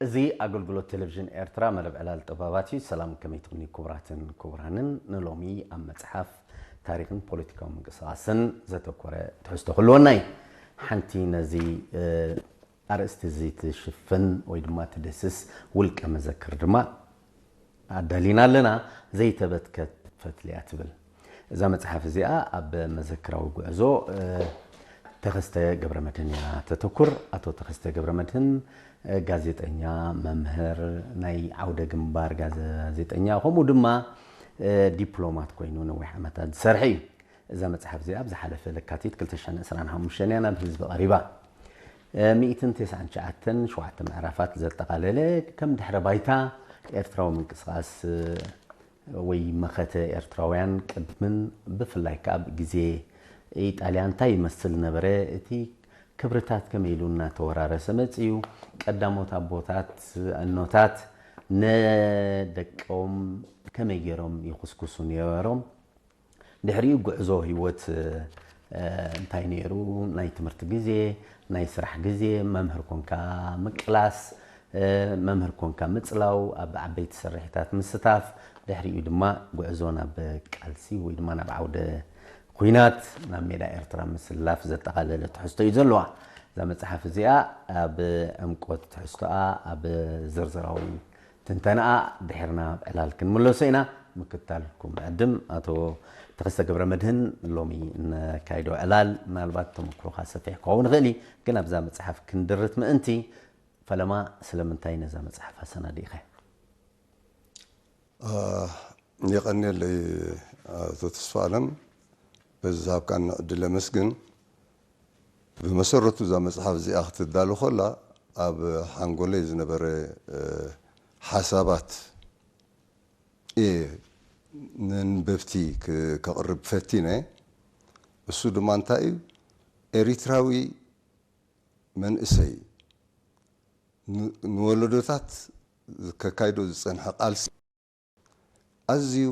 እዚ ኣገልግሎት ቴሌቪዥን ኤርትራ መደብ ዕላል ጥበባት እዩ። ሰላም፣ ከመይ ትኹኒ ክቡራትን ክቡራንን? ንሎሚ ኣብ መጽሓፍ፣ ታሪኽን ፖለቲካዊ ምንቅስቓስን ዘተኮረ ትሕዝቶ ክህልወና እዩ። ሓንቲ ነዚ፣ እ፣ ኣርእስቲ እዚ ትሽፍን ወይ ድማ ትድህስስ ውልቀ መዘክር ድማ ኣዳሊና ኣለና። ዘይተበትከት ፈትሊ እያ ትብል። እዛ መጽሓፍ እዚኣ ኣብ መዘክራዊ ጉዕዞ፣ እ፣ ተኸስተ ገብረመድህን እያ ተተኩር። ኣቶ ተኸስተ ገብረመድህን፣ እ፣ ጋዜጠኛ፣ መምህር፣ ናይ ዓውደ ግንባር ጋዜጠኛ፣ ከምኡ ድማ፣ እ፣ ዲፕሎማት ኮይኑ ነዊሕ ዓመታት ዝሰርሐ እዩ። እዛ መጽሓፍ እዚኣ ኣብ ዝሓለፈ ለካቲት ክልተ ሽሕን ዕስራን ሓሙሽተን እያ ናብ ህዝቢ ቀሪባ። እ፣ ሚእትን ተስዓን ትሽዓተን ሸውዓተ ምዕራፋት ዘጠቓለለ፣ ከም ድሕረ ባይታ ኤርትራዊ ምንቅስቓስ፣ እ፣ ወይ መኸተ ኤርትራውያን ቅድምን ብፍላይ ከኣ ኣብ ግዜ ኢጣልያ እንታይ ይመስል ነበረ? እቲ ክብርታት ከመይ ኢሉ እናተወራረሰ መጺኡ? ቀዳሞት ኣቦታት፣ እኖታት ንደቆም ከመይ ገይሮም ይኹስኩሱ ነይሮም? ድሕሪኡ ጉዕዞ ህይወት፣ እ፣ እንታይ ነይሩ? ናይ ትምህርቲ ግዜ፣ ናይ ስራሕ ግዜ፣ መምህር ኮንካ ምቅላስ፣ እ፣ መምህር ኮንካ ምጽላው፣ ኣብ ዓበይቲ ስርሒታት ምስታፍ፣ ድሕሪኡ ድማ ጉዕዞ ናብ ቃልሲ ወይ ድማ ናብ ዓውደ ኲናት፣ ናብ ሜዳ ኤርትራ ምስላፍ ዘጠቓለለ ትሕዝቶ እዩ ዘለዋ። እዛ መጽሓፍ እዚኣ ኣብ ዕምቆት ትሕዝቶኣ፣ ኣብ ዝርዝራዊ ትንተናኣ ድሒርና ኣብ ዕላል ክንምለሶ ኢና። ምክትታልኩም ዕድም። ኣቶ ተኸስተ ገብረመድህን፣ ሎሚ እነካይዶ ዕላል ምናልባት ተመክሮኻ ሰፊሕ ክኸውን ይኽእል እዩ፣ ግን ኣብዛ መጽሓፍ ክንድርት ምእንቲ፣ ፈለማ ስለምንታይ ነዛ መጽሓፍ ኣሰናዲእኻ? አ፣ የቐንየለይ ኣቶ ተስፋ ኣለም፣ በዚ ዝሃብካኒ ዕድል ኣመስግን። ብመሰረቱ እዛ መጽሓፍ እዚኣ ክትዳሎ ከላ ኣብ ሓንጎለይ ዝነበረ፣ እ፣ ሓሳባት እየ ነንበብቲ ክ-፣ ከቕርብ ፈቲነ። እሱ ድማ እንታይ እዩ? ኤሪትራዊ መንእሰይ ን-፣ ንወለዶታት ከካይዶ ዝጸንሐ ቃልሲ ኣዝዩ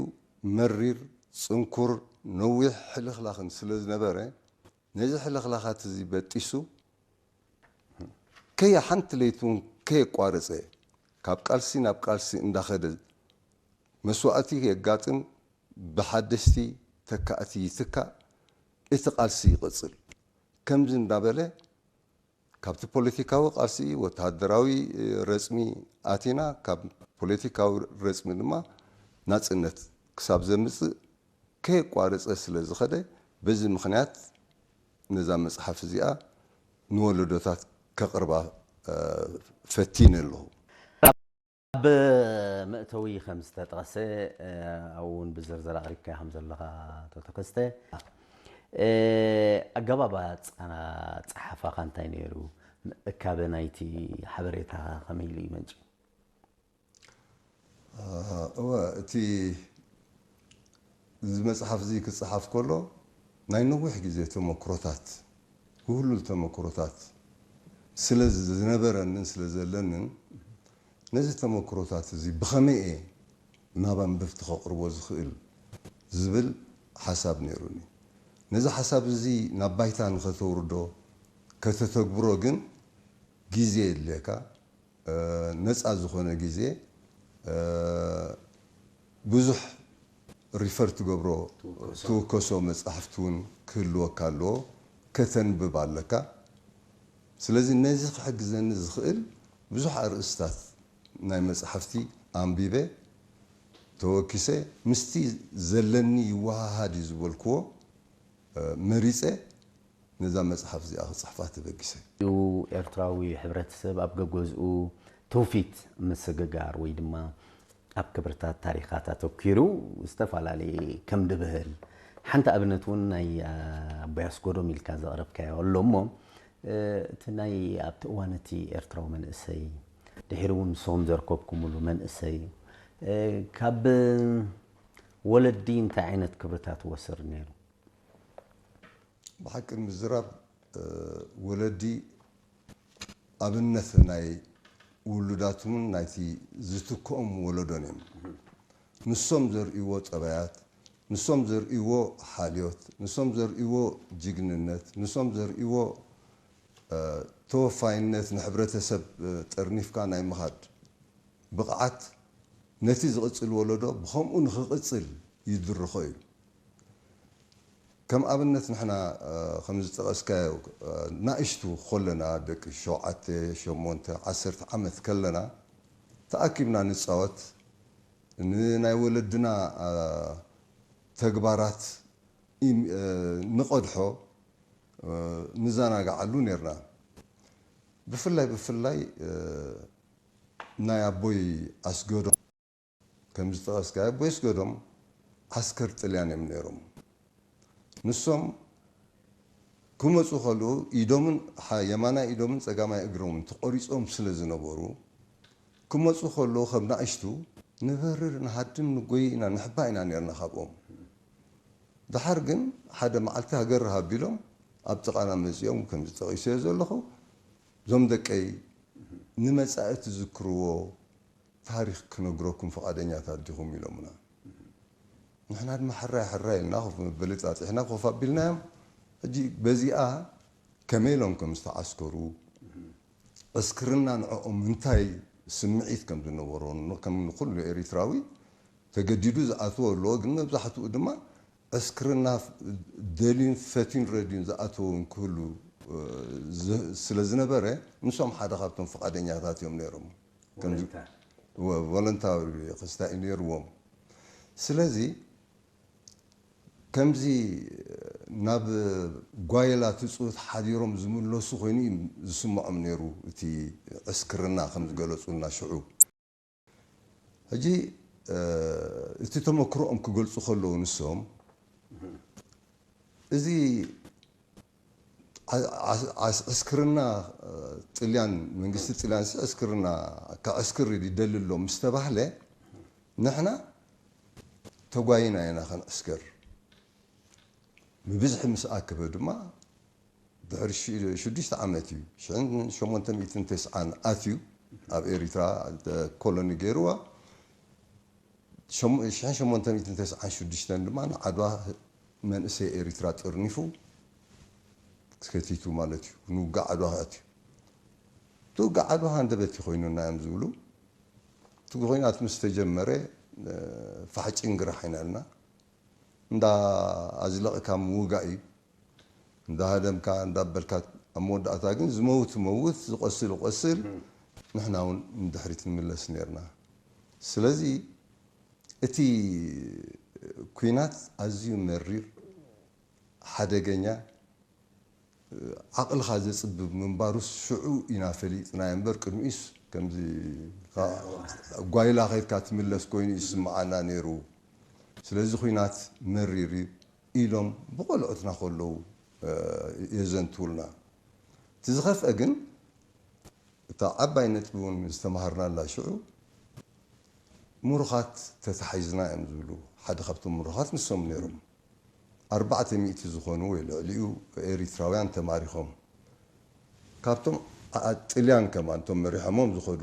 መሪር፣ ጽንኩር፣ ነዊሕ ሕልኽላኽን ስለ ዝነበረ፣ ነዚ ሕልኽላኻት እዚ በጢሱ፣ ከየ-፣ ሓንቲ ለይቲ እውን ከየቋረጸ፣ ካብ ቃልሲ ናብ ቃልሲ እንዳኸደ፣ መስዋእቲ የጋጥም፣ ብሓደሽቲ ተካእቲ ይትካእ፣ እቲ ቃልሲ ይቕጽል። ከምዚ እንዳበለ፣ ካብቲ ፖለቲካዊ ቃልሲ ወተሃደራዊ ረጽሚ ኣቲና፣ ካብ ፖለቲካዊ ረጽሚ ድማ ናጽነት ክሳብ ዘምጽእ ከየቋረጸ ስለ ዝኸደ፣ በዚ ምኽንያት ነዛ መጽሓፍ እዚኣ ንወለዶታት ከቕርባ፣ እ፣ ፈቲነ ኣለኹ። ኣብ መእተዊ ከም ዝተጠቕሰ፣ እ፣ ኣብኡ እውን ብዝርዝር ኣቕሪብካዮ ከም ዘለኻ ኣቶ ተከስተ፣ እ፣ ኣገባብ ኣጻ-፣ ኣጻሓፋኻ እንታይ ነይሩ? እካበ ናይቲ ሓበሬታ ከመይ ኢሉ እዩ መንጭ? እ፣ እወ፣ እቲ እዚ መጽሓፍ እዚ ክጽሓፍ ከሎ ናይ ነዊሕ ግዜ ተመክሮታት፣ ውህሉል ተመክሮታት ስለ ዝነበረንን ስለ ዘለንን፣ ነዚ ተመክሮታት እዚ ብኸመይ እየ ናብ ኣንበብቲ ከቕርቦ ዝኽእል ዝብል ሓሳብ ነይሩኒ። ነዚ ሓሳብ እዚ ናብ ባይታ ንኸተውርዶ፣ ከተተግብሮ ግን ግዜ የድልየካ። እ፣ ነጻ ዝኾነ ግዜ፣ እ፣ ብዙሕ ሪፈር ትገብሮ፣ ትውከሶ። ትውከሶ መጻሕፍቲ እውን ክህልወካ ኣለዎ፣ ከተንብብ ኣለካ። ስለዚ ነዚ ክሕግዘኒ ዝኽእል ብዙሕ ኣርእስታት ናይ መጻሕፍቲ ኣንቢበ፣ ተወኪሰ፣ ምስቲ ዘለኒ ይወሃሃድ እዩ ዝበልክዎ፣ እ፣ መሪጸ፣ ነዛ መጽሓፍ እዚኣ ክጽሕፋ ተበጊሰ። እዩ። ኤርትራዊ ሕብረተሰብ ኣብ ገገዝኡ ትውፊት ምስግጋር ወይ ድማ ኣብ ክብርታት ታሪኻት ኣተኲሩ ዝተፈላለየ ከም ድብህል፣ ሓንቲ ኣብነት እውን ናይ፣ አ፣ ኣቦይ ኣስጎዶም ኢልካ ዘቕረብካዮ ኣሎ እሞ፣ እ፣ እቲ ናይ ኣብቲ እዋን እቲ ኤርትራዊ መንእሰይ፣ ድሒሩ እውን ንስኹም ዘርከብኩምሉ መንእሰይ፣ እ፣ ካብ ወለዲ እንታይ ዓይነት ክብርታት ይወስድ ነይሩ? ብሓቂ ንምዝራብ፣ እ፣ ወለዲ ኣብነት ናይ ውሉዳቶምን ናይቲ ዝትክኦም ወለዶን እዮም። ንሶም ዘርእይዎ ጠባያት፣ ንሶም ዘርእይዎ ሓልዮት፣ ንሶም ዘርእይዎ ጅግንነት፣ ንሶም ዘርእይዎ፣ እ፣ ተወፋይነት ንሕብረተሰብ ጠርኒፍካ ናይ ምኻድ ብቕዓት ነቲ ዝቕጽል ወለዶ ብኸምኡ ንኽቕጽል ይድርኾ እዩ። ከም ኣብነት ንሕና ከም ዝጠቐስካዮ ናእሽቱ ከለና ደቂ ሸውዓተ ሸሞንተ ዓሰርተ ዓመት ከለና ተኣኪብና ንጻወት፣ ንናይ ወለድና ተግባራት ንቐድሖ፣ ንዘናግዓሉ ነርና። ብፍላይ ብፍላይ ናይ ኣቦይ ኣስገዶም ከም ዝጠቐስካዮ ኣቦይ ኣስገዶም ዓስከር ጥልያን እዮም ነይሮም። ንሶም ክመፁ ከለዉ ኢዶምን የማናይ ኢዶምን ፀጋማይ እግሮምን ተቆሪፆም ስለ ዝነበሩ ክመፁ ከለዉ ከም ናእሽቱ ንበርር ንሃድም ንጎይ ኢና ንሕባ ኢና ነርና ካብኦም። ደሓር ግን ሓደ መዓልቲ ሃገር ረሃብ ቢሎም ኣብ ጥቓና መፂኦም ከም ዝጠቒሰዮ ዘለኹ እዞም ደቀይ ንመፃኢ ትዝክርዎ ታሪኽ ክነግረኩም ፍቓደኛታት ዲኹም ኢሎምና። ንሕና ድማ ሕራይ ሕራይ ኢልና ኮፍ መበሊ ፃፂሕና ኮፍ ኣቢልናዮም። ሕጂ በዚኣ ከመይ ኢሎም ከም ዝተዓስከሩ ዕስክርና ንዕኦም እንታይ ስምዒት ከም ዝነበሮ ከም ንኩሉ ኤሪትራዊ ተገዲዱ ዝኣትዎ ኣለዎ፣ ግን መብዛሕትኡ ድማ ዕስክርና ደልዩን ፈትዩን ረድዩን ዝኣተዎ ክህሉ ስለ ዝነበረ ንሶም ሓደ ካብቶም ፍቓደኛታት እዮም ነይሮም። ቮለንታሪ ክስታይ ነይርዎም። ስለዚ ከምዚ ናብ ጓይላ ትፅውት ሓዲሮም ዝምለሱ ኮይኑ እዩ ዝስምዖም ነይሩ እቲ ዕስክርና ከም ዝገለፁልና ሽዑ። ሕጂ እቲ ተመክሮኦም ክገልፁ ከለዉ ንሶም እዚ ዕስክርና ጥልያን መንግስቲ ጥልያን ዕስክርና ከዕስክር ይደሊ ኣሎ ምስ ተባህለ ንሕና ተጓይና ኢና ከንዕስከር። ብብዝሒ ምስ ኣከበ ድማ ድሕሪ ሽዱሽተ ዓመት እዩ ሽሕን ሸሞንተ ሚእትን ተስዓን ኣትዩ ኣብ ኤሪትራ ኮሎኒ ገይርዋ። ሽሕን ሸሞንተ ሚእትን ተስዓን ሽዱሽተን ድማ ንዓድዋ መንእሰይ ኤሪትራ ጥርኒፉ ከቲቱ ማለት እዩ። ንውጋእ ዓድዋ ክኣትዩ እቲ ውጋእ ዓድዋ ሃንደበት እዩ ኮይኑና እዮም ዝብሉ። እቲ ኮይናት ምስ ተጀመረ ፋሕ ጭንግራሕ ኢና ኢልና እንዳ ኣዝለቕካ ምውጋእ እዩ። እንዳሃደምካ እንዳበልካ ኣብ መወዳእታ ግን ዝመውት መውት ዝቆስል ቆስል ንሕና እውን ንድሕሪት ንምለስ ነርና። ስለዚ እቲ ኩናት ኣዝዩ መሪር ሓደገኛ ዓቕልኻ ዘጽብብ ምንባሩስ ሽዑ ኢና ፈሊጥናዮ እምበር ቅድሚኡስ ከምዚ ጓይላ ከይድካ ትምለስ ኮይኑ ይስምዓና ነይሩ። ስለዚ ኩናት መሪር እዩ። ኢሎም ብቆልዑትና ከለዉ የዘንትውልና። እቲ ዝኸፍአ ግን እታ ዓባይ ነጥቢ እውን ዝተማሃርናላ ሽዑ ምሩኻት ተታሒዝና እዮም ዝብሉ ሓደ ካብቶም ምሩኻት ንሶም ነይሮም። ኣርባዕተ ሚእቲ ዝኾኑ ወይ ልዕሊኡ ኤሪትራውያን ተማሪኾም ካብቶም ጥልያን ከማን እቶም መሪሖሞም ዝኸዱ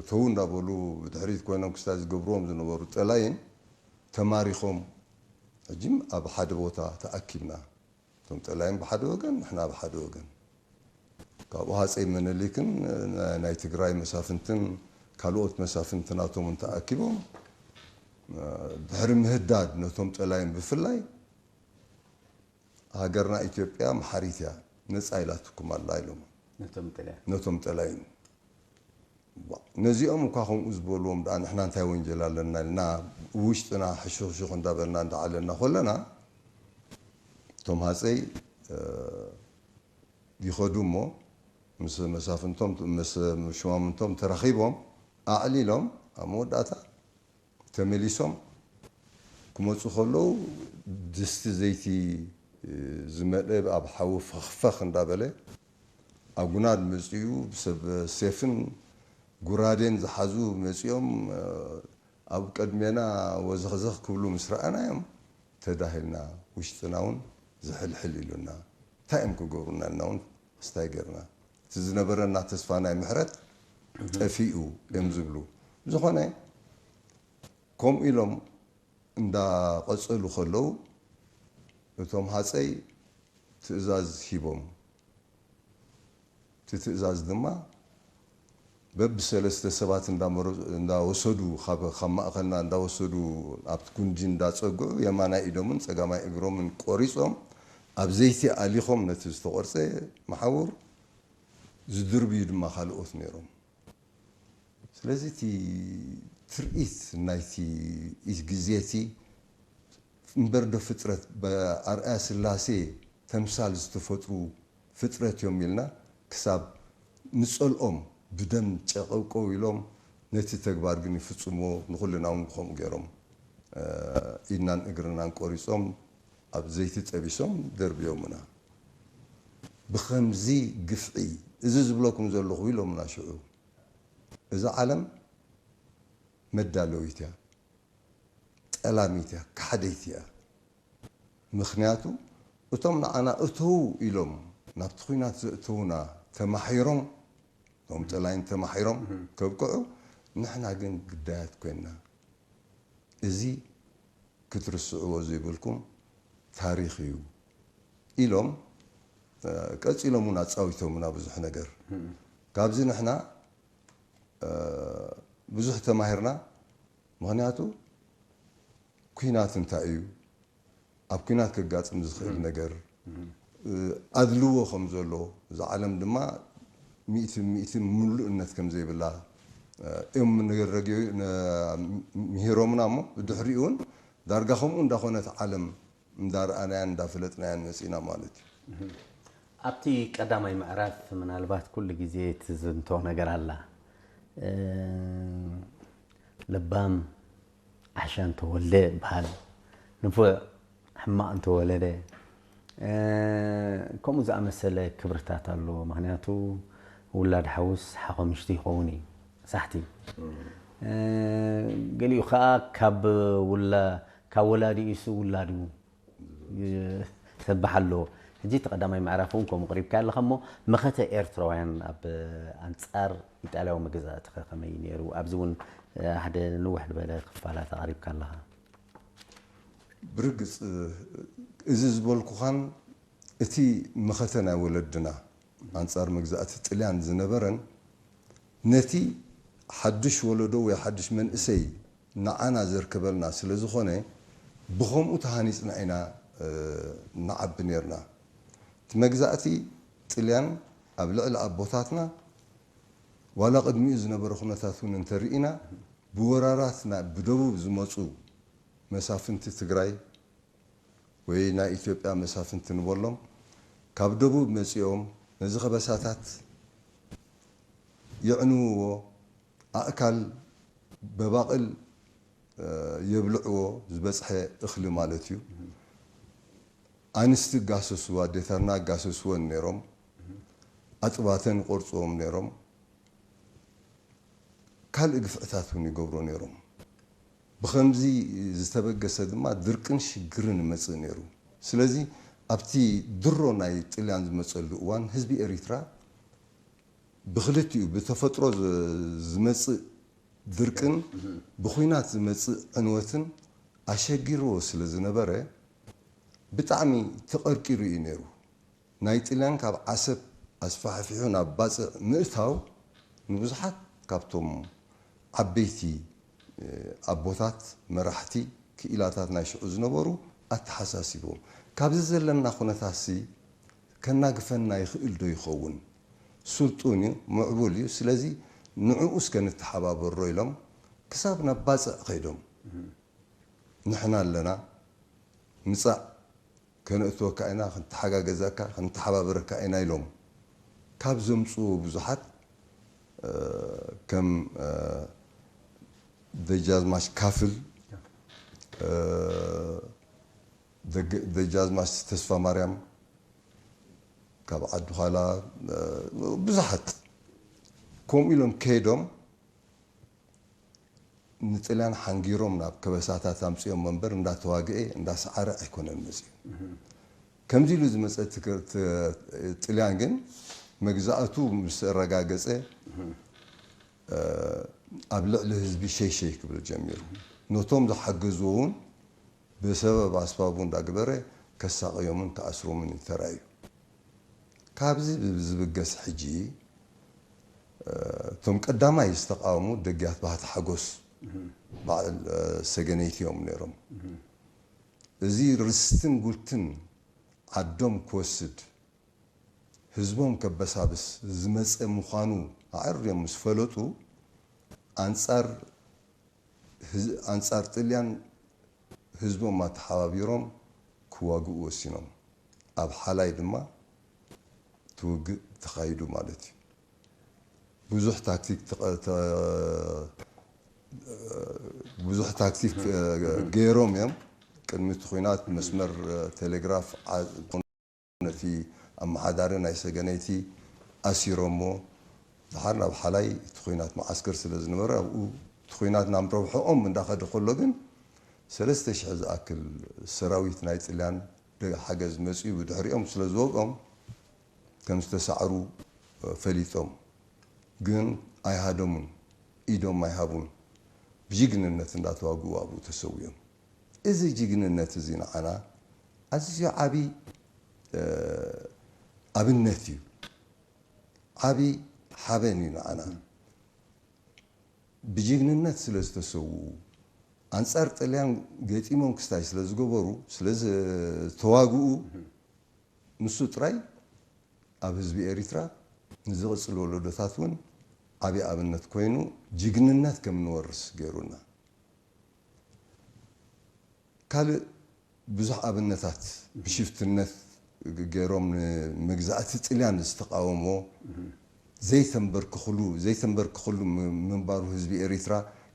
እተው እንዳበሉ ብድሕሪት ኮይኖም ክስታይ ዝገብርዎም ዝነበሩ ጠላይን ተማሪኾም ሕጂ ኣብ ሓደ ቦታ ተኣኪብና እቶም ጠላይን ብሓደ ወገን ንሕና ብሓደ ወገን ካብኡ ሃፀይ መነሊክን ናይ ትግራይ መሳፍንትን ካልኦት መሳፍንቲ ናቶም እንተኣኪቦም ድሕሪ ምህዳድ ነቶም ጠላይን ብፍላይ ሃገርና ኢትዮጵያ መሓሪት እያ ነፃ ኢላትኩም ኣላ ኢሎም ነቶም ጠላይን ነዚኦም እኳ ከምኡ ዝበልዎም ደኣ ንሕና እንታይ ወንጀል ኣለና ኢልና ውሽጥና ሕሹኽሹኽ እንዳበልና እንዳዓለልና ከለና እቶም ሃፀይ ይኸዱ እሞ ምስ መሳፍንቶም ምስ ሽማምንቶም ተራኺቦም ኣዕሊሎም ኣብ መወዳእታ ተመሊሶም ክመፁ ከለዉ ድስቲ ዘይቲ ዝመልአ ኣብ ሓዊ ፈኽፈኽ እንዳበለ ኣጉናድ መፂኡ ብሰብ ሴፍን ጉራዴን ዝሓዙ መፂኦም ኣብ ቅድሜና ወዘኽዘኽ ክብሉ ምስ ረኣናዮም ተዳሂልና ውሽጥና እውን ዝሕልሕል ኢሉና እንታይ እዮም ክገብሩና ኢልና እውን ክስታይ ገርና እቲ ዝነበረና ተስፋ ናይ ምሕረት ጠፊኡ እዮም ዝብሉ ዝኾነ ከምኡ ኢሎም እንዳቐጸሉ ከለዉ እቶም ሃጸይ ትእዛዝ ሂቦም። እቲ ትእዛዝ ድማ በብሰለስተ ሰባት እንዳመረ- እንዳወሰዱ፣ ካብ ካብ ማእኸልና እንዳወሰዱ፣ ኣብቲ ጉንጂ እንዳፀግዑ፣ የማናይ ኢዶምን ፀጋማይ እግሮምን ቆሪፆም፣ ኣብ ዘይቲ ኣሊኾም፣ ነቲ ዝተቆርፀ መሓውር ዝድርብዩ ድማ ካልኦት ነይሮም። ስለዚ እቲ ትርኢት ናይቲ ግዜ እቲ፣ እምበር ዶ ፍጥረት፣ ብኣርኣያ ስላሴ ተምሳል ዝተፈጥሩ ፍጥረት እዮም ኢልና ክሳብ ንጸልኦም፣ ብደም ጨቀውቀው ኢሎም ነቲ ተግባር ግን ይፍጽምዎ። ንኹልና እውን ብኸምኡ ገይሮም፣ እ፣ ኢድናን እግርናን ቆሪጾም ኣብ ዘይቲ ጠቢሶም ደርብዮምና። ብኸምዚ ግፍዒ፣ እዚ ዝብለኩም ዘለኹ ኢሎምና ሽዑ። እዛ ዓለም መዳለዊት እያ፣ ጠላሚት እያ፣ ከሓደይቲ እያ። ምኽንያቱ እቶም ንዓና እተዉ ኢሎም ናብቲ ኲናት ዘእተዉና ተማሒሮም፣ እቶም ጠላይን ተማሒሮም ከብቅዑ፣ ንሕና ግን ግዳያት ኮይንና። እዚ ክትርስዕዎ ዘይብልኩም ታሪኽ እዩ ኢሎም፣ እ፣ ቀጺሎም እውን ኣጻዊቶምና ብዙሕ ነገር። ካብዚ ንሕና፣ እ፣ ብዙሕ ተማሂርና። ምኽንያቱ ኲናት እንታይ እዩ? ኣብ ኲናት ከጋጥም ዝኽእል ነገር፣ እ፣ ኣድልዎ ከም ዘሎ፣ እዛ ዓለም ድማ ሚእቲ ሚእቲ ምሉእነት ከም ዘይብላ፣ እ፣ እዮም ንገረግዮ ነ-፣ ምሂሮምና እሞ፣ ብድሕሪኡ እውን ዳርጋ ከምኡ እንዳኾነት ዓለም እንዳረኣናያን እንዳፈለጥናያን መጺና ማለት እዩ። ኣብቲ ቀዳማይ ምዕራፍ ምናልባት ኩሉ ግዜ ትዝንቶ ነገር ኣላ። እ፣ ለባም ዓሻ እንተወልደ ይበሃል፣ ንፉዕ ሕማቕ እንተወለደ፣ እ፣ ከምኡ ዝኣመሰለ ክብርታት ኣሎ። ምኽንያቱ ውላድ ሓውስ ሓኸምሽቲ ይኸውን እዩ፣ ሳሕቲ። እ፣ ገሊኡ ኸኣ ካብ ውላ-፣ ካብ ወላዲኡስ ውላዱ ይሰብሕ ኣሎ። ሕጂ እቲ ቀዳማይ ምዕራፍ እውን ከምኡ ቅሪብካ ኣለኻ እሞ፣ መኸተ ኤርትራውያን ኣብ ኣንጻር ኢጣልያዊ መግዛእቲ ከ ከመይ ነይሩ? ኣብዚ እውን፣ እ፣ ሓደ ንውሕ ዝበለ ክፋላት ኣቕሪብካ ኣለኻ። ብርግጽ፣ እ፣ እዚ ዝበልኩኻን እቲ መኸተ ናይ ወለድና ኣንጻር መግዛእቲ ጥልያን ዝነበረን፣ ነቲ ሓድሽ ወለዶ ወይ ሓድሽ መንእሰይ ንዓና ዘርከበልና ስለ ዝኾነ፣ ብኸምኡ ተሃኒጽና ኢና፣ እ፣ ንዓቢ ኔርና። እቲ መግዛእቲ ጥልያን ኣብ ልዕሊ ኣቦታትና፣ ዋላ ቅድሚኡ ዝነበረ ኩነታት እውን እንተርኢና፣ ብወራራት ና-፣ ብደቡብ ዝመጹ መሳፍንቲ ትግራይ ወይ ናይ ኢትዮጵያ መሳፍንቲ ንበሎም፣ ካብ ደቡብ መጺኦም ነዚ ከበሳታት የዕንውዎ፣ ኣእካል በባቕል፣ እ፣ የብልዕዎ፣ ዝበጽሐ እኽሊ ማለት እዩ። ኣንስቲ እጋሰስዎ፣ ኣዴታትና እጋሰስወን ነይሮም፣ ኣጥባተን ይቆርጽዎም ነይሮም። ካልእ ግፍዕታት እውን ይገብሩ ነይሮም። ብኸምዚ ዝተበገሰ ድማ ድርቅን ሽግርን ይመጽእ ነይሩ። ስለዚ ኣብቲ ድሮ ናይ ጥልያን ዝመጸሉ እዋን ህዝቢ ኤሪትራ ብኽልቲኡ ብተፈጥሮ ዝ-፣ ዝመጽእ ድርቅን ብኹናት ዝመጽእ ዕንወትን ኣሸጊርዎ ስለ ዝነበረ ብጣዕሚ ተቐርቂሩ እዩ ነይሩ። ናይ ጥልያን ካብ ዓሰብ ኣስፋሕፊሑ ናብ ባጽዕ ምእታው ንብዙሓት ካብቶም ዓበይቲ፣ እ፣ ኣቦታት፣ መራሕቲ፣ ክኢላታት ናይ ሽዑ ዝነበሩ ኣተሓሳሲብዎም። ካብዚ ዘለና ኩነታትሲ ከናግፈና ይኽእል ዶ ይኸውን? ስልጡን እዩ፣ ምዕቡል እዩ። ስለዚ ንዕኡ እስከ ንተሓባበሮ ኢሎም ክሳብ ናብ ባጽዕ ከይዶም፣ ንሕና ኣለና፣ ምጻእ፣ ከነእትወካ ኢና፣ ክንተሓጋገዘካ፣ ክንተሓባበረካ ኢና ኢሎም ካብ ዘምጽኡ ብዙሓት፣ እ፣ ከም፣ እ፣ ደጃዝማች ካፍል፣ እ፣ ደገ-፣ ደጃዝማች ተስፋ ማርያም ካብ ዓዲ ዃላ፣ እ፣ ብዙሓት ከምኡ ኢሎም ከይዶም ንጥልያን ሓንጊሮም ናብ ከበሳታት ኣምጺኦም እምበር እንዳተዋግኤ እንዳሰዓረ ኣይኮነን መጺኡ። ከምዚ ኢሉ ዝመጸ ትክ-፣ ት-፣ ጥልያን ግን መግዛእቱ ምስ ኣረጋገጸ፣ እ፣ ኣብ ልዕሊ ህዝቢ ሸይሸይ ክብል ጀሚሩ። ነቶም ዝሓገዝዎ እውን ብሰበብ ኣስባቡ እንዳገበረ ከሳቕዮምን ክኣስሮምን እዩ ተራእዩ። ካብዚ ዝብገስ ሕጂ እቶም ቀዳማይ ዝተቃወሙ ደጊያት ባህታ ሓጎስ በዓል ሰገነይቲ እዮም ነይሮም። እዚ ርስትን ጉልትን ዓዶም ክወስድ ህዝቦም ከበሳብስ ዝመፀ ምዃኑ ኣዐርዮም ምስ ፈለጡ ኣንፃር ኣንፃር ጥልያን ህዝቦም ኣተሓባቢሮም ክዋግኡ ወሲኖም። ኣብ ሓላይ ድማ ትውግእ ተኻይዱ ማለት እዩ። ብዙሕ ታክቲክ ብዙሕ ታክቲክ ገይሮም እዮም። ቅድሚ እቲ ኹናት መስመር ቴሌግራፍ ነቲ ኣመሓዳሪ ናይ ሰገነይቲ ኣሲሮሞ። ድሓር ናብ ሓላይ እቲ ኹናት መዓስከር ስለ ዝነበረ ኣብኡ እቲ ኹናት ናብ ረብሐኦም እንዳኸደ ከሎ ግን ሰለስተ ሽሕ ዝኣክል ሰራዊት ናይ ጥልያን ሓገዝ መፅኡ ብድሕሪኦም ስለ ዝወግኦም ከም ዝተሳዕሩ ፈሊጦም ግን ኣይሃደሙን፣ ኢዶም ኣይሃቡን። ብጅግንነት እንዳተዋግኡ ኣብኡ ተሰዊኦም። እዚ ጅግንነት እዚ ንዓና ኣዝዩ ዓቢ ኣብነት እዩ። ዓቢ ሓበን እዩ ንዓና። ብጅግንነት ስለ ዝተሰውኡ ኣንጻር ጥልያን ገጢሞም ክስታይ ስለ ዝገበሩ ስለ ዝተዋግኡ ንሱ ጥራይ ኣብ ህዝቢ ኤሪትራ ንዝቕጽል ወለዶታት እውን ዓቢ ኣብነት ኮይኑ ጅግንነት ከም ንወርስ ገይሩና። ካልእ ብዙሕ ኣብነታት ብሽፍትነት ገይሮም ንመግዛእቲ ጥልያን ዝተቃወሞ ዘይተንበርክኽሉ ዘይተንበርክኽሉ ምንባሩ ህዝቢ ኤሪትራ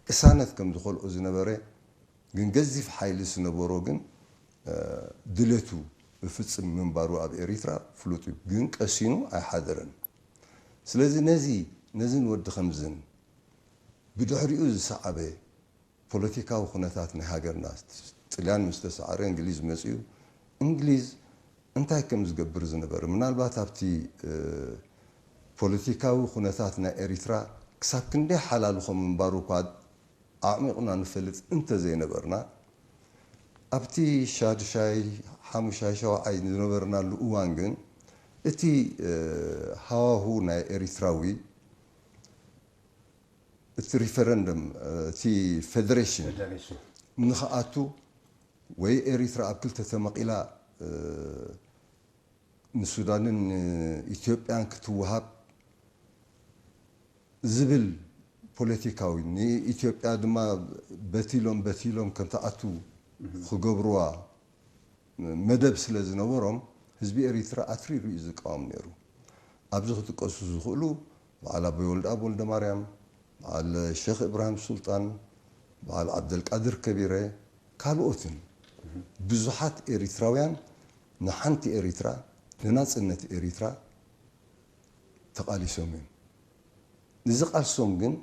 ቅሳነት ከም ዝኸልኦ ዝነበረ ግን ገዚፍ ሓይሊ ዝነበሮ ግን ድሌቱ ዝፍጽም ምንባሩ ኣብ ኤሪትራ ፍሉጥ እዩ። ግን ቀሲኑ ኣይሓደረን። ስለዚ ነዚ ነዝን ወዲ ከምዝን ብድሕሪኡ ዝሰዓበ ፖለቲካዊ ኩነታት ናይ ሃገርና ጥልያን ምስ ተሰዓረ እንግሊዝ መጺኡ እንግሊዝ እንታይ ከም ዝገብር ዝነበረ ምናልባት ኣብቲ ፖለቲካዊ ኩነታት ናይ ኤሪትራ ክሳብ ክንደይ ሓላሉ ከም ምንባሩ እኳ ኣዕሚቕና ንፈልጥ እንተዘይነበርና ኣብቲ ሻድሻይ ሓሙሻይ ሸውዓይ ዝነበርናሉ እዋን ግን እቲ ሃዋሁ ናይ ኤሪትራዊ እቲ ሪፈረንደም እቲ ፌደሬሽን ንኽኣቱ ወይ ኤሪትራ ኣብ ክልተ ተመቒላ ንሱዳንን ንኢትዮጵያን ክትወሃብ ዝብል ፖለቲካዊ ንኢትዮጵያ ድማ በቲሎም በቲሎም ከም ትኣቱ ክገብርዋ መደብ ስለ ዝነበሮም ህዝቢ ኤሪትራ ኣትሪሩ እዩ ዝቃወም ነይሩ። ኣብዚ ክጥቀሱ ዝኽእሉ በዓል ኣቦይ ወልደኣብ ወልደማርያም፣ በዓል ሸኽ እብራሂም ሱልጣን፣ በዓል ዓብደልቃድር ከቢረ ካልኦትን ብዙሓት ኤሪትራውያን ንሓንቲ ኤሪትራ ንናጽነት ኤሪትራ ተቓሊሶም እዮም። እዚ ቃልሶም ግን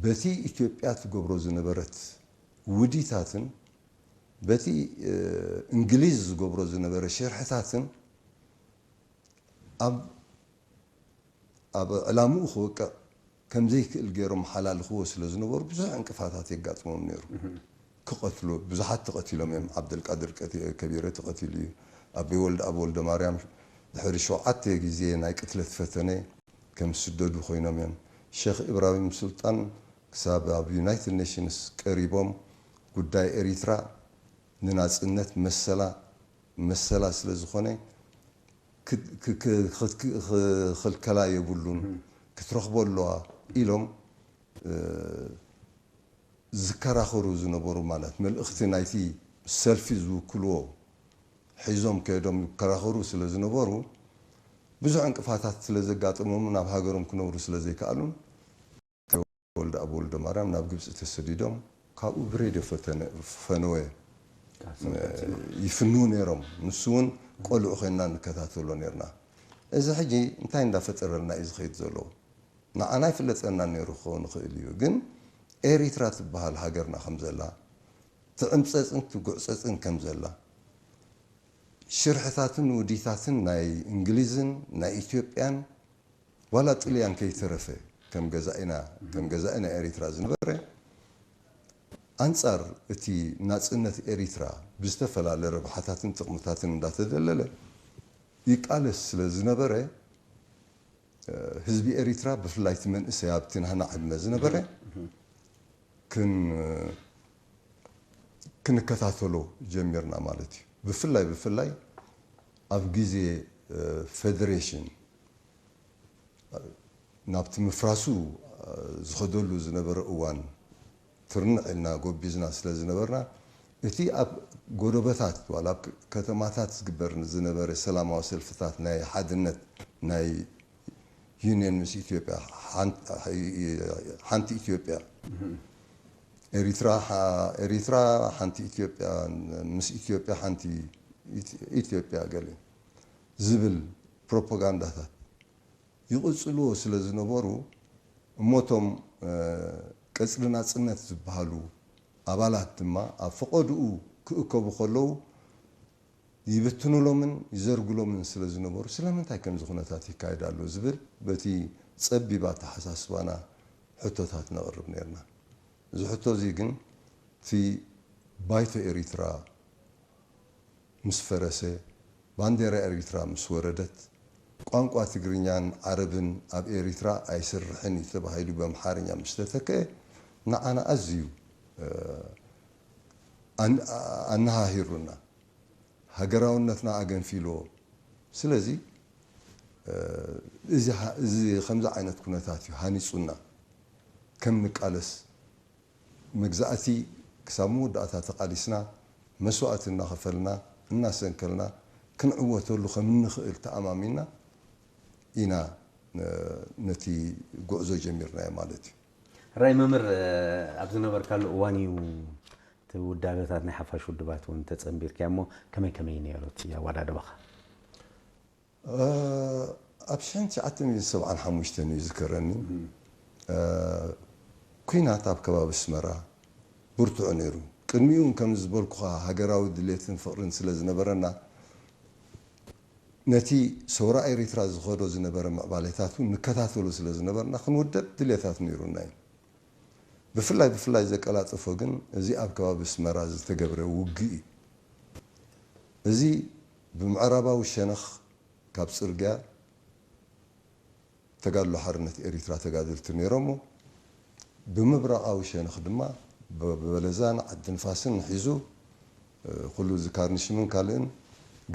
በቲ ኢትዮጵያ ትገብሮ ዝነበረት ውዲታትን በቲ እንግሊዝ ዝገብሮ ዝነበረ ሽርሕታትን ኣብ ኣብ ዕላምኡ ክወቅዕ ከም ዘይክእል ገይሮም ሓላልኽዎ ስለ ዝነበሩ ብዙሕ ዕንቅፋታት የጋጥሞም ነይሩ። ክቐትሎ ብዙሓት ተቐቲሎም እዮም። ዓብደልቃድር ከቢረ ተቐቲሉ እዩ። ኣቦይ ወልደ ኣብ ወልደ ማርያም ድሕሪ ሸውዓተ ግዜ ናይ ቅትለት ፈተነ ከም ዝስደዱ ኮይኖም እዮም። ሸኽ ኢብራሂም ሱልጣን ክሳብ ኣብ ዩናይትድ ኔሽንስ ቀሪቦም ጉዳይ ኤሪትራ ንናጽነት መሰላ መሰላ ስለ ዝኾነ ክኽልከላ የብሉን ክትረኽቦ ኣለዋ ኢሎም ዝከራኸሩ ዝነበሩ ማለት መልእኽቲ ናይቲ ሰልፊ ዝውክልዎ ሒዞም ከይዶም ይከራኸሩ ስለ ዝነበሩ ብዙሕ ዕንቅፋታት ስለ ዘጋጠሞምን ኣብ ሃገሮም ክነብሩ ስለ ዘይከኣሉን ወልደኣብ ወልደማርያም ናብ ግብጺ ተሰዲዶም ካብኡ ብሬድዮ ፈነወ ይፍንዉ ነይሮም። ንሱ እውን ቆልዑ ኮይንና ንከታተሎ ነይርና። እዚ ሕጂ እንታይ እንዳፈጠረልና እዩ ዝኸይድ ዘሎ? ንዓና ኣይፍለጠና ነይሩ ክኸውን ይኽእል እዩ። ግን ኤሪትራ ትበሃል ሃገርና ከም ዘላ ትዕምፀፅን ትጉዕፀፅን ከም ዘላ ሽርሕታትን ውዲታትን ናይ እንግሊዝን ናይ ኢትዮጵያን ዋላ ጥልያን ከይተረፈ ከም ገዛኢና ከም ገዛኢ ናይ ኤሪትራ ዝነበረ ኣንጻር እቲ ናጽነት ኤሪትራ ብዝተፈላለ ረብሓታትን ጥቕምታትን እንዳተደለለ ይቃለስ ስለ ዝነበረ ህዝቢ ኤሪትራ ብፍላይ እቲ መንእሰይ ኣብቲ ናህና ዕድመ ዝነበረ ክን ክንከታተሎ ጀሚርና ማለት እዩ። ብፍላይ ብፍላይ ኣብ ግዜ ፌደሬሽን ናብቲ ምፍራሱ ዝኸደሉ ዝነበረ እዋን ትርንዕ ኢልና ጎቢዝና ስለ ዝነበርና እቲ ኣብ ጎደቦታት ዋላ ኣብ ከተማታት ዝግበር ዝነበረ ሰላማዊ ሰልፍታት ናይ ሓድነት ናይ ዩኒየን ምስ ኢትዮጵያ ሓንቲ ኢትዮጵያ ኤሪትራ ኤሪትራ ሓንቲ ኢትዮጵያ ምስ ኢትዮጵያ ሓንቲ ኢትዮጵያ ገለ ዝብል ፕሮፓጋንዳታት ይቕጽልዎ ስለ ዝነበሩ እሞቶም ቀጽሪ ናጽነት ዝበሃሉ ኣባላት ድማ ኣብ ፈቐድኡ ክእከቡ ከለዉ ይብትኑሎምን ይዘርግሎምን ስለ ዝነበሩ ስለምንታይ ከምዚ ኩነታት ይካየድ ኣሎ ዝብል በቲ ጸቢብ ኣተሓሳስባና ሕቶታት ነቕርብ ነርና። እዚ ሕቶ እዚ ግን እቲ ባይቶ ኤሪትራ ምስ ፈረሰ፣ ባንዴራ ኤሪትራ ምስ ወረደት፣ ቋንቋ ትግርኛን ዓረብን ኣብ ኤሪትራ ኣይስርሕን እዩ ተባሂሉ ብኣምሓርኛ ምስ ተተክአ ንዓና ኣዝዩ ኣነሃሂሩና፣ ሃገራውነትና ኣገንፊልዎ። ስለዚ እዚ ከምዚ ዓይነት ኩነታት እዩ ሃኒጹና። ከም ንቃለስ መግዛእቲ ክሳብ መወዳእታ ተቓሊስና መስዋእቲ እናኸፈልና እናሰንከልና ክንዕወተሉ ከም እንኽእል ተኣማሚና ኢና ነቲ ጉዕዞ ጀሚርናዮ ማለት እዩ። ራይ መምህር ኣብ ዝነበርካሉ እዋን እዩ እቲ ውዳበታት ናይ ሓፋሽ ውድባት እውን ተጸንቢርካዮ እሞ ከመይ ከመይ ነይሩ እቲ ኣወዳድባኻ? ኣብ ሽሕን ትሽዓተ ሚእትን ሰብዓን ሓሙሽተን እዩ ዝከረኒ። ኩናት ኣብ ከባቢ ኣስመራ ብርቱዕ ነይሩ። ቅድሚኡ እውን ከም ዝበልኩኻ ሃገራዊ ድሌትን ፍቕርን ስለ ዝነበረና ነቲ ሰውራ ኤሪትራ ዝኸዶ ዝነበረ ምዕባሌታት እውን ንከታተሎ ስለ ዝነበርና ክንውደብ ድሌታት ነይሩና እዩ። ብፍላይ ብፍላይ ዘቀላጠፎ ግን እዚ ኣብ ከባቢ ኣስመራ ዝተገብረ ውግእ እዩ። እዚ ብምዕራባዊ ሸነኽ ካብ ጽርግያ ተጋድሎ ሓርነት ኤሪትራ ተጋደልቲ ነይሮሞ ብምብራቓዊ ሸነኽ ድማ በበለዛን ዓዲ ንፋስን ሒዙ ኩሉ እዚ ካርኒሽምን ካልእን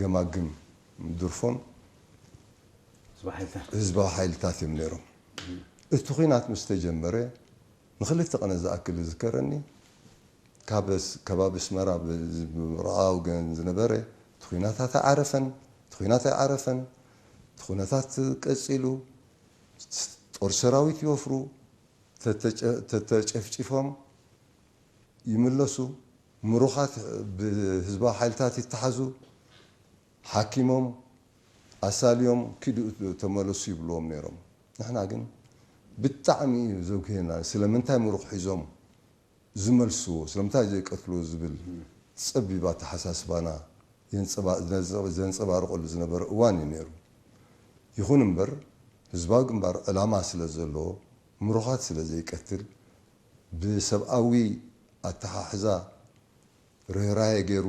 ገማግም ድርፎን ህዝባዊ ሓይልታት እዮም ነይሮም። እቲ ኹናት ምስ ተጀመረ ንክልተ ቀነ ዝኣክል ዝዝከረኒ ካብ ከባቢ ኣስመራ ብረቓ ወገን ዝነበረ እቲ ኹናታት ኣይዓረፈን፣ እቲ ኹናት ኣይዓረፈን፣ እቲ ኹነታት ቀጺሉ፣ ጦር ሰራዊት ይወፍሩ፣ ተተጨፍጪፎም ይምለሱ፣ ምሩኻት ብህዝባዊ ሓይልታት ይተሓዙ፣ ሓኪሞም ኣሳልዮም ኪዱ ተመለሱ ይብልዎም ነይሮም። ንሕና ግን ብጣዕሚ እዩ ዘጉህየና። ስለምንታይ ምሩኽ ሒዞም ዝመልስዎ፣ ስለምንታይ ዘይቀትልዎ ዝብል ጸቢብ ኣተሓሳስባና ዘንጸባርቐሉ ዝነበረ እዋን እዩ ነይሩ። ይኹን እምበር ህዝባዊ ግንባር ዕላማ ስለ ዘለዎ፣ ምሩኻት ስለ ዘይቀትል፣ ብሰብኣዊ ኣተሓሕዛ ርህራሄ ገይሩ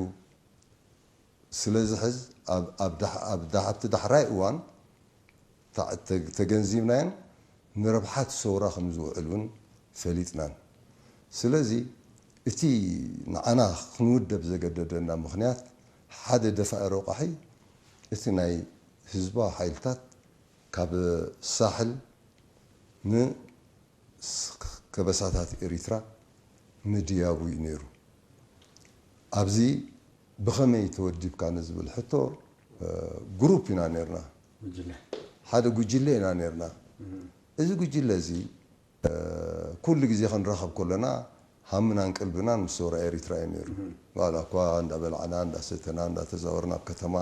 ስለ ዝሕዝ ኣብ ኣብቲ ዳሕራይ እዋን ተገንዚብናዮን ንረብሓት ሰውራ ከም ዝውዕል እውን ፈሊጥናን። ስለዚ እቲ ንዓና ክንውደብ ዘገደደና ምኽንያት ሓደ ደፋኢ ረቋሒ እቲ ናይ ህዝባዊ ሓይልታት ካብ ሳሕል ን ከበሳታት ኤሪትራ ምድያቡ እዩ ነይሩ። ኣብዚ ብኸመይ ተወዲብካ ንዝብል ሕቶ ግሩፕ ኢና ነርና፣ ሓደ ጉጅለ ኢና ነርና። እዚ ጉጅለ እዚ ኩሉ ግዜ ክንራኸብ ከለና ሃምናን ቀልብናን ምስ ሰውራ ኤሪትራ እዩ ነይሩ። ዋላ እኳ እንዳበላዕና እንዳሰተና እንዳተዛወርና ኣብ ከተማ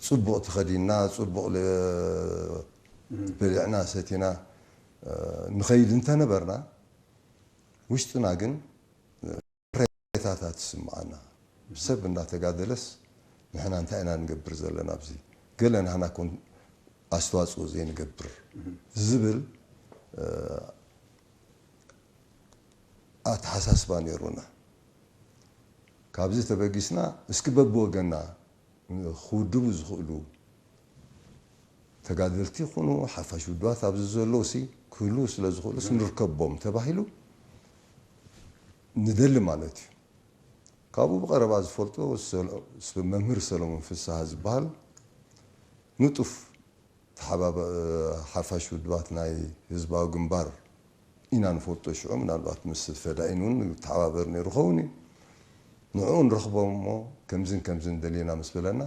ጽቡቕ ተኸዲንና ጽቡቕ በሊዕና ሰቲና ንኸይድ እንተነበርና ውሽጥና ግን ቅሬታታት ትስምዓና። ሰብ እንዳተጋደለስ ንሕና እንታይ ኢና ንገብር ዘለና ኣብዚ ገለ ናህና ኮን ኣስተዋፅኦ ዘይንገብር ዝብል ኣተሓሳስባ ነይሩና። ካብዚ ተበጊስና እስኪ በብወገና ክውድቡ ዝኽእሉ ተጋደልቲ ይኹኑ ሓፋሽ ውድባት ኣብዚ ዘለዉ ሲ ክህልዉ ስለ ዝኽእሉ ሲ ንርከቦም ተባሂሉ ንደሊ ማለት እዩ። ካብኡ ብቐረባ ዝፈልጦ ሰሎ- መምህር ሰሎሞን ፍስሃ ዝበሃል ንጡፍ ተሓባበ- ሓፋሽ ውድባት ናይ ህዝባዊ ግንባር ኢና ንፈልጦ። ሽዑ ምናልባት ምስ ፈዳኢን እውን ንተሓባበር ነይሩ ኸውን እዩ። ንዕኡ ንረኽቦም እሞ ከምዝን ከምዝን ደሊና ምስ በለና፣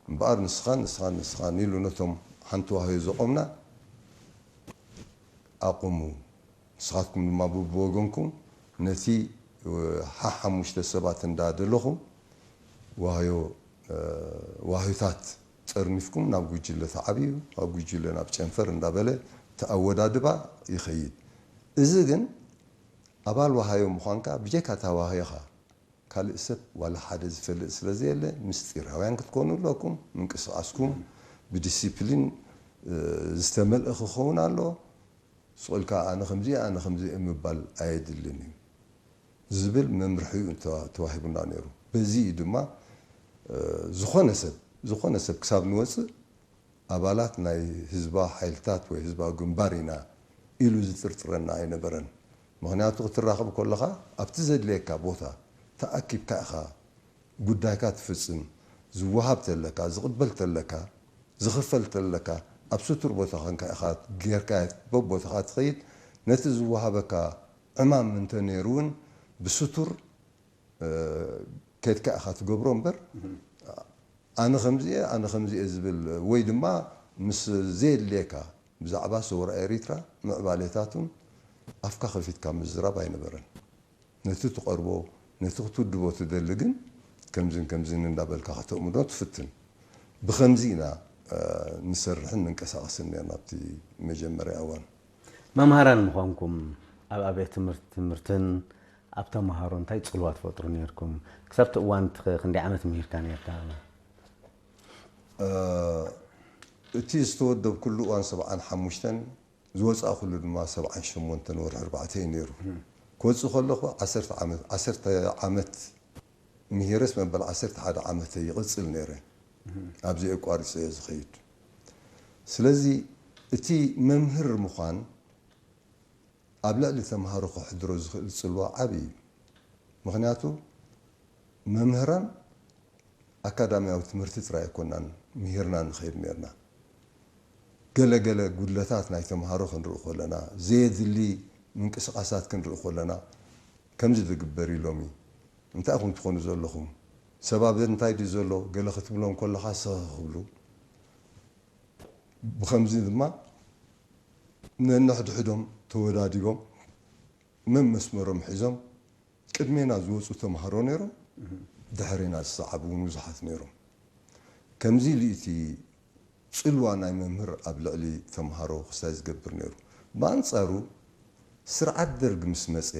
እምበኣር ንስኻን ንስኻን ንስኻን ኢሉ ነቶም ሓንቲ ዋህዮ ዘቖምና ኣቑሙ። ንስኻትኩም ድማ ብብወገንኩም ነቲ ሓሓሙሽተ ሰባት እንዳደለኹም ዋህዮ ዋህዮታት ጠርኒፍኩም ናብ ጉጅለ ተዓብዩ፣ ናብ ጉጅለ ናብ ጨንፈር እንዳበለ ተኣወዳድባ ይኸይድ። እዚ ግን ኣባል ዋሃዮ ምዃንካ ብጀካ እታ ዋህዮኻ ካልእ ሰብ ዋላ ሓደ ዝፈልጥ ስለ ዘየለ ምስጢራውያን ክትኮኑ ኣለኩም። ምንቅስቓስኩም ብዲሲፕሊን ዝተመልአ ክኸውን ኣለዎ። ስቕ ኢልካ ኣነ ከምዚ ኣነ ከምዚ ምባል ኣየድልን እዩ ዝብል መምርሒ እዩ ተዋሂቡና ነይሩ። በዚ እዩ ድማ ዝኾነ ሰብ ዝኾነ ሰብ ክሳብ ንወፅእ ኣባላት ናይ ህዝባዊ ሓይልታት ወይ ህዝባዊ ግንባር ኢና ኢሉ ዝጥርጥረና ኣይነበረን። ምኽንያቱ ክትራኸብ ከለኻ ኣብቲ ዘድልየካ ቦታ ተኣኪብካ ኢኻ ጉዳይካ ትፍጽም። ዝወሃብ ተለካ፣ ዝቕበል ተለካ፣ ዝኽፈል ተለካ ኣብ ስቱር ቦታ ኸንካ ኢኻ ጌርካ በቦታኻ ትኸይድ። ነቲ ዝወሃበካ ዕማም እንተ ነይሩ እውን ብስቱር ከድካ ኢኻ ትገብሮ እምበር ኣነ ከምዚ እየ ኣነ ከምዚ እየ ዝብል ወይ ድማ ምስ ዘየድልየካ ብዛዕባ ሰውራ ኤሪትራ ምዕባሌታቱን ኣፍካ ከፊትካ ምዝራብ ኣይነበረን። ነቲ ትቐርቦ ነቲ ክትውድቦ ትደሊ ግን ከምዝን ከምዝን እንዳበልካ ከተእምዶ ትፍትን። ብኸምዚ ኢና ንሰርሕን ንንቀሳቐስን ነርና ኣብቲ መጀመርያ እዋን። መምሃራን ምዃንኩም ኣብ ኣብያተ ትምህርትን ኣብ ተምሃሮ እንታይ ጽልዋ ትፈጥሩ ነርኩም? ክሳብ እቲ እዋን እቲ ኸ ክንደይ ዓመት ምሂርካ ነርካ? እቲ ዝተወደብኩሉ እዋን ሰብዓን ሓሙሽተን ዝወፃእኩሉ ድማ ሰብዓን ሸሞንተን ወርሒ ኣርባዕተ እዩ ነይሩ። ክወፅእ ከለኹ ዓሰርተ ዓመት ዓሰርተ ዓመት ምሂረስ መበል ዓሰርተ ሓደ ዓመተይ ይቕፅል ነይረ። ኣብዚ ኣቋሪፀ እየ ዝኸይድ። ስለዚ እቲ መምህር ምዃን ኣብ ልዕሊ ተምሃሮ ከሕድሮ ዝኽእል ፅልዋ ዓብዪ እዩ። ምኽንያቱ መምህራን ኣካዳሚያዊ ትምህርቲ ጥራይ ኣይኮናን ምሂርና ንኸይድ ነርና። ገለ ገለ ጉድለታት ናይ ተምሃሮ ክንርኢ ከለና፣ ዘየድሊ ምንቅስቓሳት ክንርኢ ከለና፣ ከምዚ ዝግበር ኢሎም እዩ። እንታይ ኢኹም ትኾኑ ዘለኹም? ሰባብ እንታይ ድዩ ዘሎ? ገለ ክትብሎም ከለኻ ስኽ ክብሉ። ብኸምዚ ድማ ነንሕድሕዶም ተወዳዲቦም መመስመሮም ሒዞም ቅድሜና ዝወፁ ተምሃሮ ነይሮም፣ ድሕሬና ዝሰዓቡ እውን ብዙሓት ነይሮም። ከምዚ ኢሉ እቲ ፅልዋ ናይ መምህር ኣብ ልዕሊ ተምሃሮ ክስታይ ዝገብር ነይሩ። ብኣንፃሩ ስርዓት ደርግ ምስ መፀ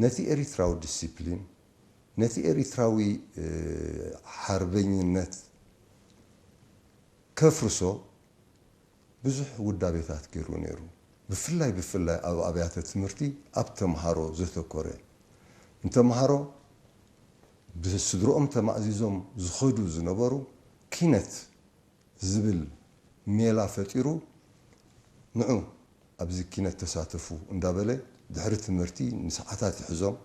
ነቲ ኤሪትራዊ ዲሲፕሊን ነቲ ኤሪትራዊ ሓርበኝነት ከፍርሶ ብዙሕ ውዳቤታት ገይሩ ነይሩ። ብፍላይ ብፍላይ ኣብ ኣብያተ ትምህርቲ ኣብ ተምሃሮ ዘተኮረ ንተምሃሮ ብስድርኦም ተማእዚዞም ዝኸዱ ዝነበሩ ኪነት ዝብል ሜላ ፈጢሩ ንዑ ኣብዚ ኪነት ተሳተፉ እንዳበለ ድሕሪ ትምህርቲ ንሰዓታት ይሕዞም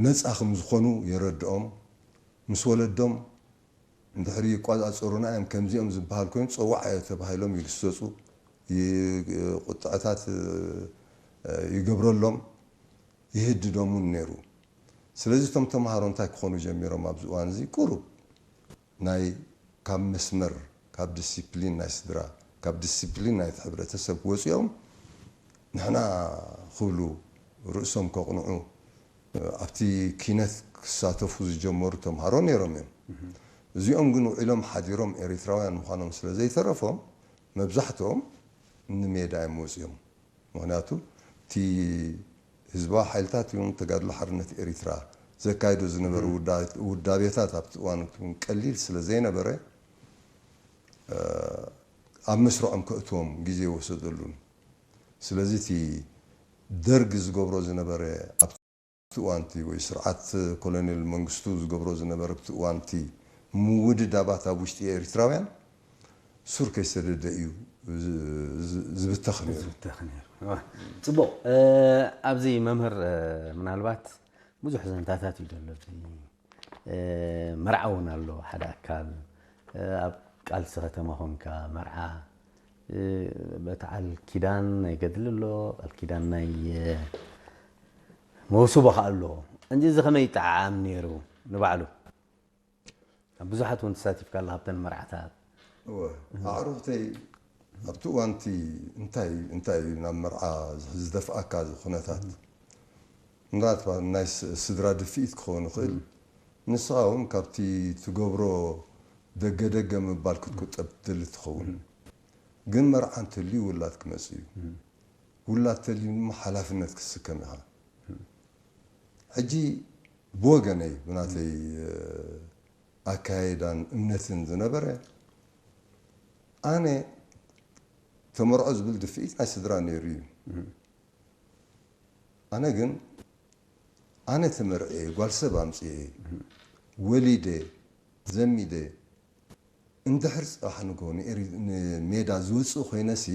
ነፃ ከም ዝኾኑ የረድኦም ምስ ወለዶም እንድሕሪ ይቋፃፀሩና እዮም ከምዚኦም ዝበሃል ኮይኑ ፀዋዕ ኣዮ ተባሂሎም ይግሰፁ ቁጥዐታት ይገብረሎም ይህድዶም እውን ነይሩ ስለዚ እቶም ተምሃሮ እንታይ ክኾኑ ጀሚሮም ኣብዚ እዋን እዚ ቁሩብ ናይ ካብ መስመር ካብ ዲሲፕሊን ናይ ስድራ ካብ ዲሲፕሊን ናይቲ ሕብረተሰብ ወፂኦም ንሕና ክብሉ ርእሶም ከቕንዑ ኣብቲ ኪነት ክሳተፉ ዝጀመሩ ተምሃሮ ነይሮም እዮም። እዚኦም ግን ውዒሎም ሓዲሮም ኤሪትራውያን ምዃኖም ስለ ዘይተረፎም መብዛሕትኦም ንሜዳ እዮም ወፂኦም። ምኽንያቱ እቲ ህዝባዊ ሓይልታት ይኹን ተጋድሎ ሓርነት ኤሪትራ ዘካይዶ ዝነበረ ውዳቤታት ኣብቲ እዋን ቀሊል ስለ ዘይነበረ ኣብ መስርዖም ከእትዎም ግዜ ወሰደሉን። ስለዚ እቲ ደርግ ዝገብሮ ዝነበረ ኣብቲ እዋንቲ ወይ ስርዓት ኮሎኔል መንግስቱ ዝገብሮ ዝነበረ ኣብቲ እዋንቲ ምውድዳባት ኣብ ውሽጢ ኤሪትራውያን ሱር ከይሰደደ እዩ ዝ- ዝ- ዝብተኽ ነይሩ። ዝብተኽ ነይሩ። እዋ። ጽቡቕ። እ፣ ኣብዚ መምህር፣ እ፣ ምናልባት ብዙሕ ዘንታታት እዩ ዘሎ። እዚ፣ እ፣ መርዓ እውን ኣሎ። ሓደ ኣካል፣ እ፣ ኣብ ቃልሲ ከተማ ኾንካ መርዓ፣ እ፣ በተዓል ኪዳን ናይ ገድሊ ኣሎ፣ ቃል ኪዳን ናይ፣ እ፣ መውስቦ ከኣ ኣሎ። እንጂ እዚ ከመይ ይጠዓዓም ነይሩ ንባዕሉ? ኣብ ብዙሓት እውን ተሳቲፍካ ኣለኻ ኣብተን መርዓታት። እወ፣ ኣዕሩኽተይ ኣብቲ እዋንቲ እንታይ እንታይ ናብ መርዓ ዝደፍኣካ እዚ ኩነታት? ምናልባት ናይ ስ- ስድራ ድፍኢት ክኸውን ይኽእል። ንስኻ እውን ካብቲ ትገብሮ ደገ ደገ ምባል ክትቁጠብ ትደሊ ትኸውን። ግን መርዓ እንተልዩ ውላድ ክመጽእ እዩ። ውላድ ተልዩ ድማ ሓላፍነት ክትስከም ኢኻ። ሕጂ ብወገነይ ብናተይ ኣካየዳን እምነትን ዝነበረ ኣነ ተመርዖ ዝብል ድፍኢት ናይ ስድራ ነይሩ እዩ። ኣነ ግን ኣነ ተመርዕየ ጓል ሰብ ኣምፅየ ወሊደ ዘሚደ እንድሕር ፅባሕ ንግሆ ንኤሪ- ንሜዳ ዝወፅእ ኮይነሲ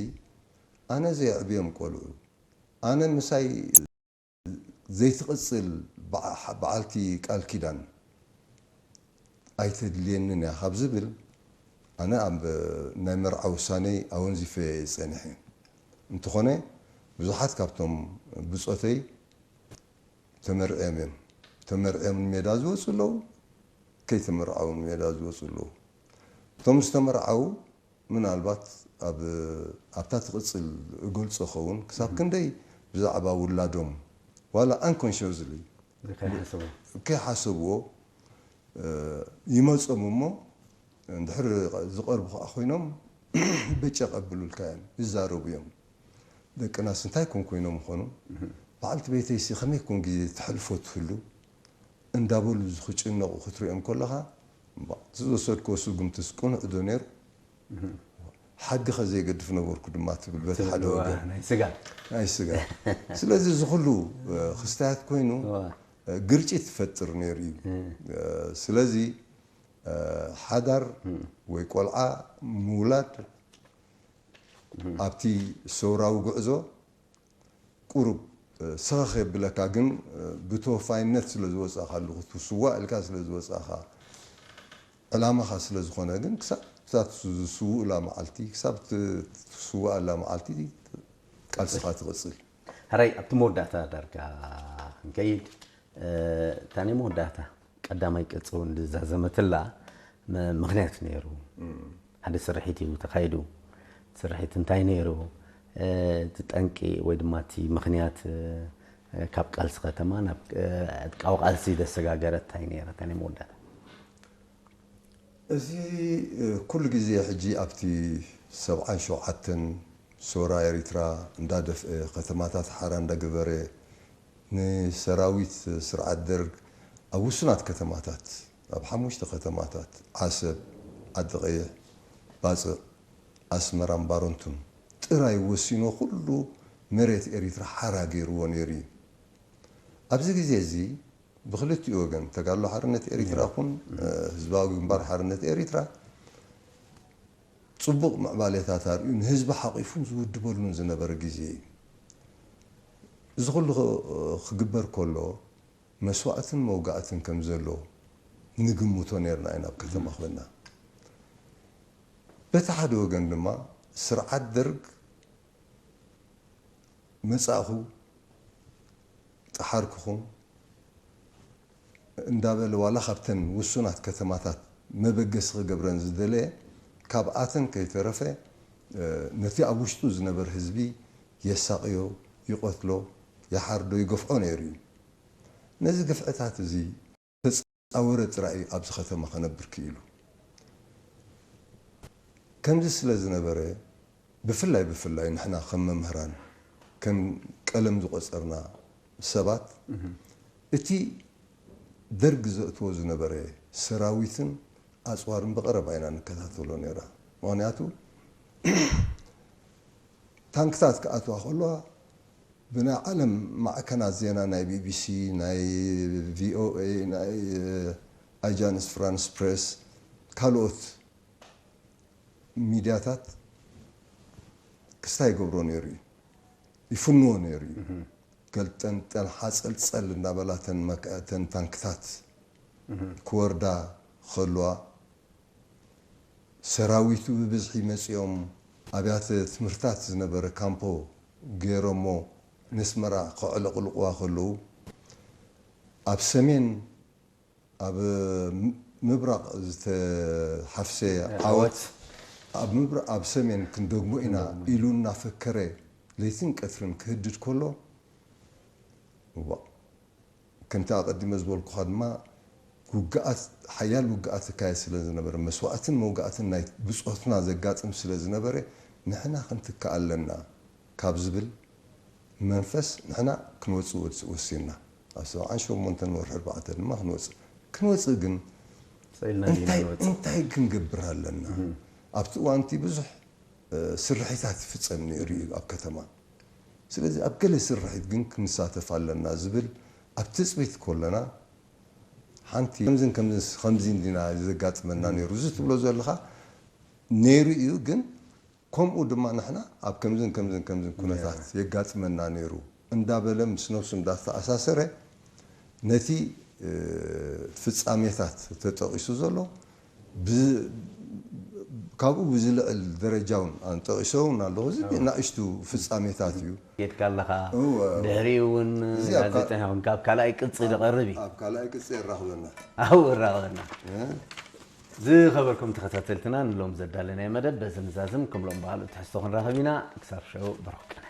ኣነ ዘየዕብዮም ቆልዑ ኣነ ምሳይ ዘይትቕፅል በዓ- በዓልቲ ቃል ኪዳን ኣይተድልየንን እያ ካብ ዝብል ኣነ ኣብ ናይ መርዓ ውሳነይ ኣወንዚፈ እየ ፀኒሐ። እንተኾነ ብዙሓት ካብቶም ብፆተይ ተመርዕዮም እዮም። ተመርዕዮም ንሜዳ ዝወፁ ኣለዉ፣ ከይተመርዓዉ ንሜዳ ዝወፁ ኣለዉ። እቶም ዝተመርዓዉ ምናልባት ኣብ ኣብታ ትቕፅል እገልፆ ኸውን ክሳብ ክንደይ ብዛዕባ ውላዶም ዋላ unconsciously ከይሓሰቡ ከይሓሰብዎ ይመፆም እሞ እንድሕር ዝቐርቡ ከዓ ኮይኖም በጨ ቀብሉልካ እዮም ይዛረቡ እዮም። ደቅናስ እንታይ ኮን ኮይኖም ምኾኑ በዓልቲ ቤተይሲ ከመይ ኮን ግዜ ተሕልፎ ትህሉ እንዳበሉ ዝክጭነቑ ክትሪኦም ከለኻ እምባ፣ እቲ ዝወሰድክዎ ስጉምትስ ቅኑዕ ዶ ነይሩ? ሓድጊ ከ ዘይገድፍ ነበርኩ ድማ ትብል በቲ ሓደ ወገን ናይ ስጋ ናይ ስጋ። ስለዚ እዚ ኩሉ ክስታያት ኮይኑ ግርጭት ይፈጥር ነይሩ እዩ። ስለዚ ሓዳር ወይ ቆልዓ ምውላድ ኣብቲ ሰውራዊ ጉዕዞ ቁሩብ ሰኸኽ የብለካ፣ ግን ብተወፋይነት ስለ ዝወፃእካሉ ክትስዋእ ኢልካ ስለ ዝወፃእካ ዕላማኻ ስለ ዝኾነ ግን ክሳብ እታ ዝስውእላ መዓልቲ ክሳብ ትስዋእላ መዓልቲ ቃልስኻ ትቕፅል። ሕራይ ኣብቲ መወዳእታ ዳርጋ ክንከይድ እታ ናይ መወዳእታ ቀዳማይ ቅፂ እውን ዝዛዘመትላ ምክንያት ነይሩ። ሓደ ስርሒት እዩ ተኻይዱ። ስርሒት እንታይ ነይሩ? እቲ ጠንቂ ወይ ድማ እቲ ምክንያት ካብ ቃልሲ ከተማ ናብ ዕጥቃዊ ቃልሲ ዘሰጋገረ እንታይ ነይረ? እንታይ ናይ መወዳእታ እዚ ኩሉ ግዜ ሕጂ ኣብቲ ሰብዓን ሸውዓተን ሶራ ኤሪትራ እንዳደፍአ ከተማታት ሓራ እንዳገበረ ንሰራዊት ስርዓት ደርግ ኣብ ውሱናት ከተማታት ኣብ ሓሙሽተ ከተማታት ዓሰብ፣ ዓዲ ቀይሕ፣ ባጽዕ፣ ኣስመራን ባረንቱን ጥራይ ወሲኑ ኩሉ መሬት ኤሪትራ ሓራ ገይርዎ ነይሩ እዩ። ኣብዚ ግዜ እዚ ብክልቲኡ ወገን ተጋድሎ ሓርነት ኤሪትራ ኹን ህዝባዊ ግንባር ሓርነት ኤሪትራ ፅቡቕ ምዕባሌታት ኣርእዩ ንህዝቢ ሓቒፉን ዝውድበሉን ዝነበረ ግዜ እዩ። እዚ ኩሉ ክግበር ከሎ መስዋእትን መውጋእትን ከም ዘሎ ንግምቶ ነርና ኢና ኣብ ከተማ ኮይና። በቲ ሓደ ወገን ድማ ስርዓት ደርግ መጻእኹ ጠሓርክኹም እንዳበለ ዋላ ካብተን ውሱናት ከተማታት መበገሲ ክገብረን ዝደለየ ካብኣተን ከይተረፈ ነቲ ኣብ ውሽጡ ዝነበር ህዝቢ የሳቕዮ፣ ይቐትሎ፣ ይሓርዶ፣ ይገፍዖ ነይሩ እዩ። ነዚ ግፍዕታት እዚ ተፃወረ ጥራይ እዩ ኣብዚ ከተማ ከነብር ክኢሉ። ከምዚ ስለ ዝነበረ ብፍላይ ብፍላይ ንሕና ከም መምህራን ከም ቀለም ዝቆፀርና ሰባት እቲ ደርግ ዘእትዎ ዝነበረ ሰራዊትን ኣፅዋርን ብቐረባ ኢና ንከታተሎ ነይራ። ምክንያቱ ታንክታት ክኣትዋ ከለዋ ብናይ ዓለም ማዕከናት ዜና ናይ ቢቢሲ ናይ ቪኦኤ ናይ ኣጃንስ ፍራንስ ፕሬስ ካልኦት ሚድያታት ክስታይ ይገብሮ ነይሩ እዩ፣ ይፍንዎ ነይሩ እዩ። ገልጠንጠን ሓፀልፀል እናበላ እተን መካ- እተን ታንክታት ክወርዳ ከለዋ፣ ሰራዊቱ ብብዝሒ መፂኦም ኣብያተ ትምህርታት ዝነበረ ካምፖ ገይሮሞ ነስመራ ከዕለቕልቑዋ ከለዉ፣ ኣብ ሰሜን ኣብ ምብራቕ ዝተሓፍሰ ዓወት ዓወት። ኣብ ምብራቕ ኣብ ሰሜን ክንደግሞ ኢና ኢሉ እናፈከረ ለይትን ቀትርን ክህድድ ከሎ፣ እዋ፣ ከምቲ ኣቐዲመ ዝበልኩኻ ድማ ውግኣት ሓያል ውግኣት ይካየድ ስለ ዝነበረ፣ መስዋእትን መውጋእትን ናይ ብጾትና ዘጋጥም ስለ ዝነበረ፣ ንሕና ክንትካእ ኣለና ካብ ዝብል መንፈስ ንሕና ክንወፅእ ወስ- ወሲንና። ኣብ ሰብዓን ሸሞንተን ወርሒ ኣርባዕተ ድማ ክንወፅእ። ክንወፅእ ግን ስቕ ኢልና ዲና እንታይ ክንወፅእ? እንታይ ክንገብር ኣለና? ኣብቲ እዋንቲ ብዙሕ እ፣ ስርሒታት ይፍፀም ነይሩ እዩ ኣብ ከተማ። ስለዚ ኣብ ገለ ስርሒት ግን ክንሳተፍ ኣለና ዝብል ኣብ ትፅቢት ከለና፣ ሓንቲ ከምዝን ከምዝን ከምዚ እንዲና ዘጋጥመና ነይሩ፣ እዚ ትብሎ ዘለኻ ነይሩ እዩ። ግን ከምኡ ድማ ንሕና ኣብ ከምዝን ከምዝን ከምዝን ኩነታት የጋጥመና ነይሩ እንዳበለ ምስ ነብሱ እንዳተኣሳሰረ ነቲ እ፣ ፍጻሜታት ተጠቒሱ ዘሎ ብ- ካብኡ ብዝልዕል ደረጃ እውን ኣነ ጠቒሰ እውን ኣለኹ። እዚ ናእሽቱ ፍጻሜታት እዩ። ጌድካ ኣለኻ። እወ። ድሕሪኡ እውን እዚ ኣብ ካ- ጋዜጠኛ ኹን ካብ ካልኣይ ቅጺ ዝቐርብ እዩ። ኣብ ካልኣይ ቅጺ የራኽበና። ኣብኡ እራኸበና። እ? ዝኸበርኩም ተኸታተልትና፣ ንሎም ዘዳለናዮ መደብ በዚ ንዛዝም። ከም ሎም ብኻልእ ትሕዝቶ ክንራኸብ ኢና። ክሳብ ሸው በርኹ።